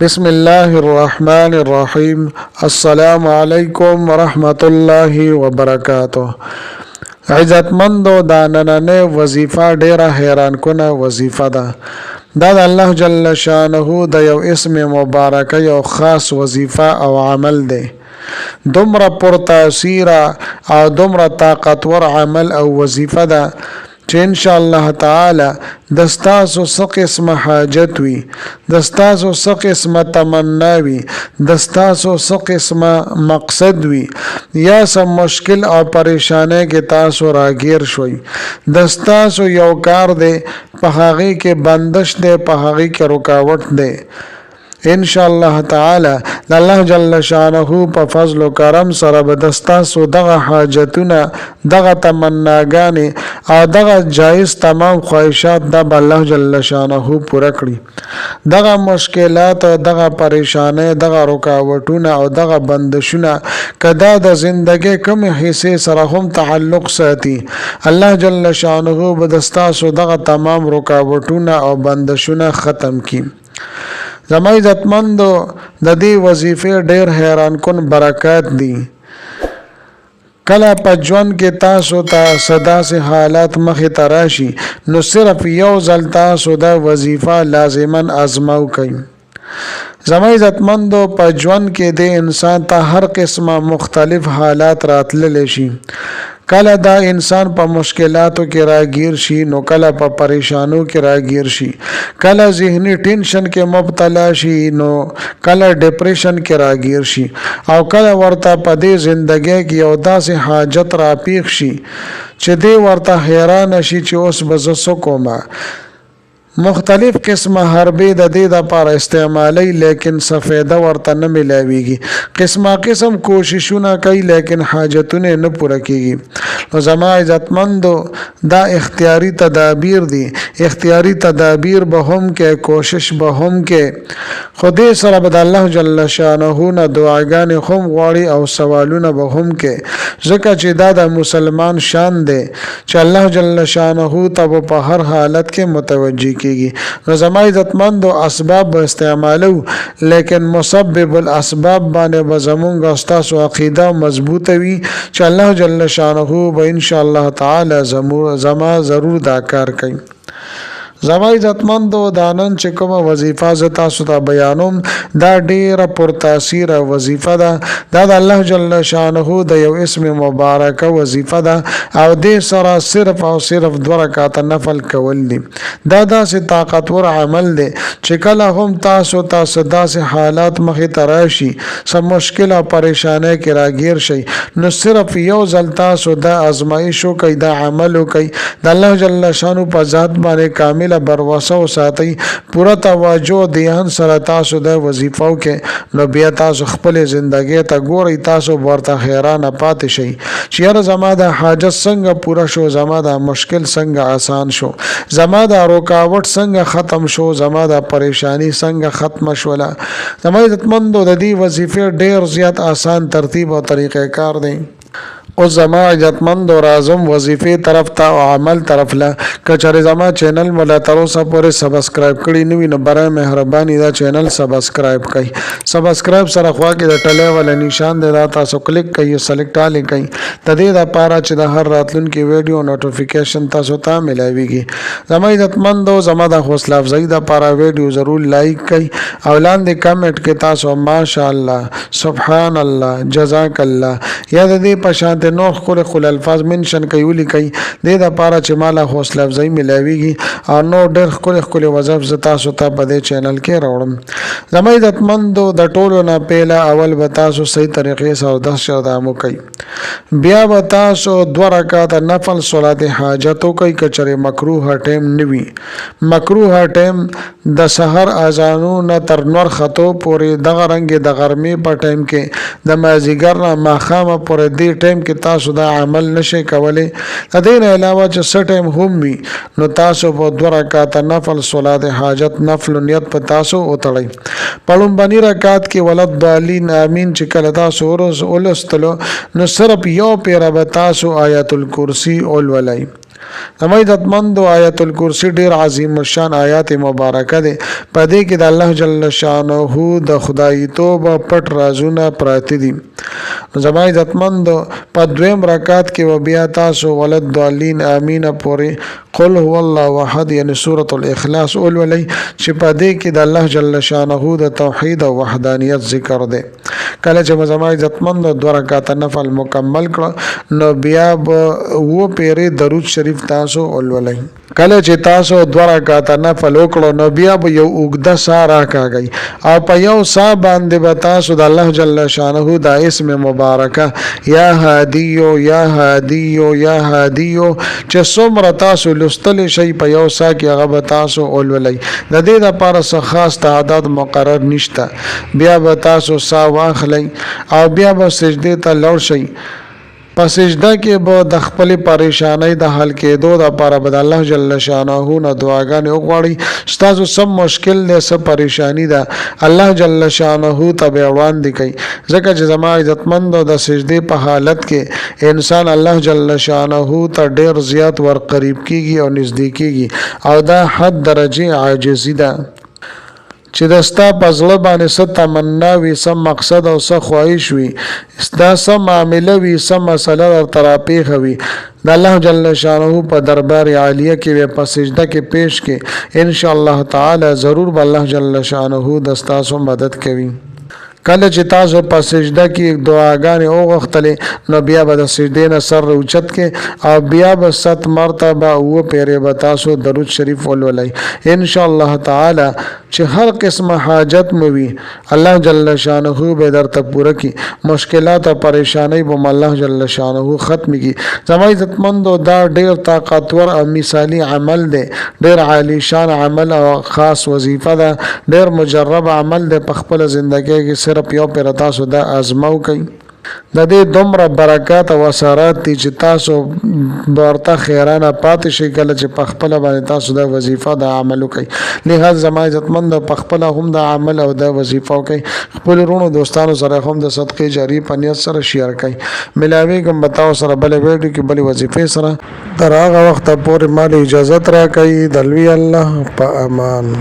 بسم الله الرحمن الرحیم. السلام علیکم ورحمت الله وبرکاته. عزتمندو، دا نننۍ وظیفه ډیره حیران کونه وظیفه ده. دا د الله جل شانه د یو اسم مبارک یو خاص وظیفه او عمل دی. دومره پرتاثیره او دومره طاقتور عمل او وظیفه ده چې ان شاء الله تعالی د ستاسو څه قسمه حاجت وي، د ستاسو څه قسمه تمنا وي، د ستاسو څه قسمه مقصد وي، یا څه مشکل او پریشانۍ کې تاسو راګیر شوئ، د ستاسو یو کار دی، په هغې کې بندش دی، په هغې کې رکاوټ دی، ان شاء الله تعالی د الله جل شانه په فضل او کرم سره به د ستاسو دغه حاجتونه، دغه تمناګانې او دغه جایز تمام خواهشات دا به الله جل شانه پوره کړي. دغه مشکلات، دغه پریشانۍ، دغه رکاوټونه او دغه بندشونه که دا د زندګۍ کومې حصې سره هم تعلق ساتي، الله جل شانه به د ستاسو دغه تمام رکاوټونه او بندشونه ختم کړي. زما عزتمندو، د دې وظیفې ډېر حیران کن برکات دي. کله په ژوند کې تاسو ته څه داسې حالات مخې ته راشي، نو صرف یو ځل تاسو دا وظیفه لازما ازماو کوي. زما عزتمندو، په ژوند کې د انسان ته هر قسمه مختلف حالات راتللی شي. کله دا انسان په مشکلاتو کې راګیر شي، نو کله په پریشانو کې راګیر شي، کله ذهني ټینشن کې مبتلا شي، نو کله ډیپریشن کې راګیر شي، او کله ورته په دې زندګۍ کې یو داسې حاجت راپیښ شي چې دی ورته حیران شي چې اوس به زه څه کوم. مختلف قسمه حربې د دې دپاره استعمالوي، لیکن څه فایده ورته نه ملاویږي. قسمه قسم کوششونه کوي، لیکن حاجتونه یې نه پوره کیږي. نو زما عزتمندو، دا اختیاري تدابیر دي. اختیاري تدابیر به هم کې، کوشش به هم کې، خو دې سره به د الله جل شانه نه دعاګانې هم غواړي او سوالونه به هم کې، ځکه چې دا د مسلمان شان دی چې الله جل شانه ته به په هر حالت کې متوجه کیږي. نو زما عزتمندو، اسباب به استعمالو، لیکن مسبب الاسباب باندې به زمونږ او ستاسو عقیده مضبوطه وي چې الله جل شانه به ان شاء الله تعالی زما ضرور دا کار کوي. زما عزتمندو، دا نن چې کومه وظیفه زه تاسو ته بیانوم، دا ډیره پرتاثیره وظیفه ده. دا د الله جل شانه د یو اسم مبارکه وظیفه ده او دې سره صرف او صرف 2 رکعاته نفل کول دي. دا داسې طاقتور عمل دی چې کله هم تاسو ته څه داسې حالات مخې ته راشي، څه مشکل او پریشانۍ کې راګیر شئ، نو صرف یو ځل تاسو دا ازمایش وکړئ، دا عمل وکړئ، د الله جل شانه په ذات باندې کامل بروسه وساتئ، پوره توجه دهیان سره تاسو د وظیفه وکړئ، نو بیا تاسو خپلې زندګۍ ته ګورئ، تاسو به ورته حیرانه پاتې شئ چې یاره زما دا حاجت څنګه پوره شو، زما دا مشکل څنګه آسان شو، زما دا رکاوټ څنګه ختم شو، زما دا پریشانی څنګه ختمه شوله. زما عزتمندو، د دې وظیفې ډېر زیات آسان ترتیب او طریقه کار دی. اوس زما عزتمندو، راځم وظیفې طرف ته او عمل طرف له. که چېرې زما چینل مو لا تر اوسه پورې سبسکرایب کړی نه وي، نو برای مهرباني دا چینل سبسکرایب کړئ. سبسکرایب سره خوا کې د ټلی والا نشان دی، دا تاسو کلیک کړئ، سلیکټ آل کړئ، د دې دپاره چې د هر راتلونکي ویډیو نوټیفیکیشن تاسو ته ملاویږي. زما عزتمندو، زما د حوصله افزایي دپاره ویډیو ضرور لایک کړئ او لاندې کمنټ کې تاسو ماشاءالله، سبحان الله، جزاک الله یا د دې په شان نور ښکلي ښکلي الفاظ منشن کوي، ولیکئ، دې دپاره چې ما له حوصله افزایي ملاویږي او نور ډېر ښکلي ښکلي وظایف زه تاسو ته په دې چینل کې راوړم. زما عزتمندو، د ټولو نه پهله اول به تاسو صحیح طریقې سره اودس شردام وکئ، بیا به تاسو 2 رکعاته نفل صلات حاجت وکئ که چېرې مکروه ټایم نه وي. مکروه ټایم د سحر اذانو نه تر نور ختو پورې، دغه رنګ د غرمې په ټایم کې د مازیګر نه ماښامه پورې، دې ټایم کې تاسو دا عمل نشئ کولی. د دې نه علاوه چې څه ټایم هم وي، نو تاسو به 2 رکعاته نفل صلات حاجت نفل نیت په تاسو وتړئ. په لومبني رکعت کې ولا الضالین آمین چې کله تاسو ولوستلو، نو صرف یو پیره به تاسو آیت الکرسی ولولئ. زما عزتمندو آیت الکرسی ډیر عظیم الشان آیات مبارکه دی، په دې کې د الله جل شانه د خدایتوب پټ رازونه پراته دي. نو زما عزتمندو په دویم رکعت کې و بیا تاسو ولد ضالین امین پورې قل هو الله احد یعنی سورة الاخلاص ولولئ چې په دې کې د الله جل شانه د توحید او وحدانیت ذکر دی. کله چې به زما عزتمند دوه رکعته نفل مکمل کړ نو بیا به اووه پیرې درود شریف تاسو ولولئ. کله چې تاسو دوه رکعته نفل وکړو نو بیا به یو اوږده ساه راکاږئ او په یو ساه باندې به تاسو د الله جل شانه دا اسم مبارکه یا هادیو یا هادیو یا هادیو چې څومره تاسو لوستلی شئ په یو ساه کې هغه به تاسو ولولئ. د دې لپاره څه خاص تعداد مقرر نشته. بیا به تاسو ساه واخلئ او بیا به سجدې ته لوړ شئ. په سجده کې به د خپلې پریشانۍ د حل کېدو لپاره به د الله جل شانه نه دعاګانې وغواړئ. ستاسو څه مشکل دی، څه پریشاني ده، الله جل شانه ته به یې وړاندې کړئ. ځکه چې زما عزتمندو د سجدې په حالت کې انسان الله جل شانه ته ډېر زیات ورقریب کېږي او نږدې کېږي او دا حد درجې عاجزي ده. چې د ستا په زړه باندې څه تمنا وي، څه مقصد او څه خواهش وي، ستا څه معامله وي، څه مسئله درته راپېښه وي، د الله جل شانه په دربار عالیه کې به په سجده کې پېش کې، ان شاء الله تعالی ضرور به الله جل شانه د ستاسو مدد کوي. کله چې تاسو په سجده کې دعاګانې وغوښتلې نو بیا به د سجدې نه سر اوچت کې او بیا به ست مرتبه اووه پیرې به تاسو درود شریف ولولئ. ان شاء الله تعالی چې هر قسمه حاجت مو وي الله جل شانه به درته پوره کړي، مشکلات او پریشانۍ به مو الله جل شانه ختمې کړي. زما عزتمندو دا ډیر طاقتور او مثالي عمل دی، ډیر عالی شان عمل او خاص وظیفه ده، ډیر مجرب عمل دی. په خپله زندګۍ کې صرف یو پیر تاسو دا ازمه وکړئ، د دې دومره برکات او اثرات دي چې تاسو به ورته خیرانه پاتې شئ کله چې په خپله باندې تاسو دا وظیفه دا عمل وکړئ. لهذا زما عزتمند په خپله هم دا عمل او دا وظیفه وکړئ، خپل وروڼو دوستانو سره هم د صدقې جاریې په نیت سره شیر کړئ. ملاویږم به تاسو سره بله ویډیو کې بلې وظیفې سره. تر هغه وخته پورې ماله اجازت راکړئ د لوی الله په امان.